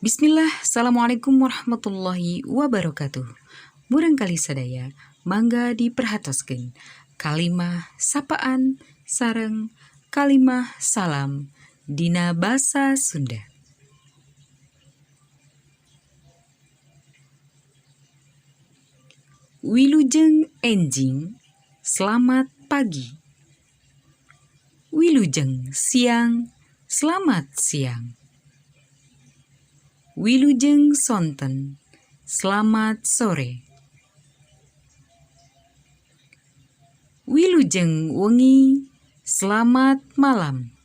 Bismillah, assalamualaikum warahmatullahi wabarakatuh. Murangkalih sadaya, mangga diperhatoskeun kalimah sapaan sareng kalimah salam dina basa Sunda. Wilujeng enjing, selamat pagi. Wilujeng siang, selamat siang. Wilujeng sonten, selamat sore. Wilujeng wengi, selamat malam.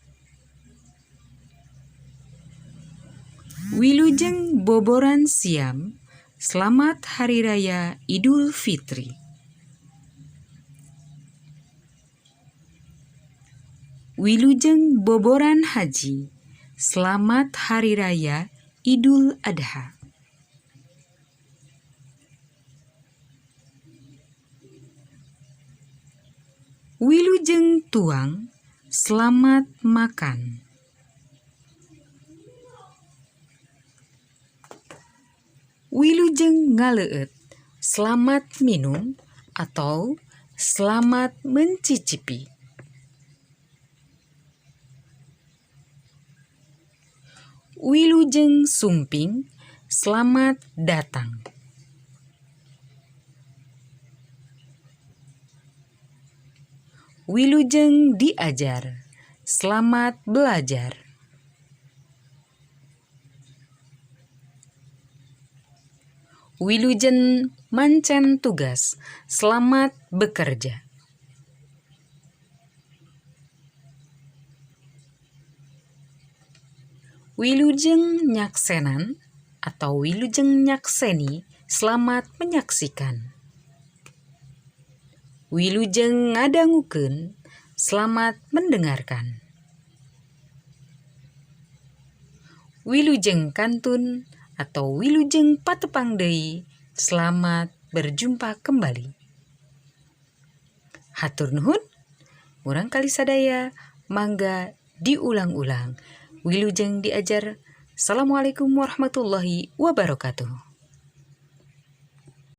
Wilujeng boboran siam, selamat Hari Raya Idul Fitri. Wilujeng boboran haji, selamat Hari Raya Idul Adha. Wilujeng tuang, selamat makan. Wilujeng ngaleueut, selamat minum atau selamat mencicipi. Wilujeng sumping, selamat datang. Wilujeng diajar, selamat belajar. Wilujeng mancen tugas, selamat bekerja. Wilujeng nyaksenan atau wilujeng nyakseni, selamat menyaksikan. Wilujeng ngadangukeun, selamat mendengarkan. Wilujeng kantun atau wilujeng patepang deui, selamat berjumpa kembali. Hatur nuhun, murangkalih sadaya, mangga diulang-ulang. Wilujeng diajar. Assalamualaikum warahmatullahi wabarakatuh.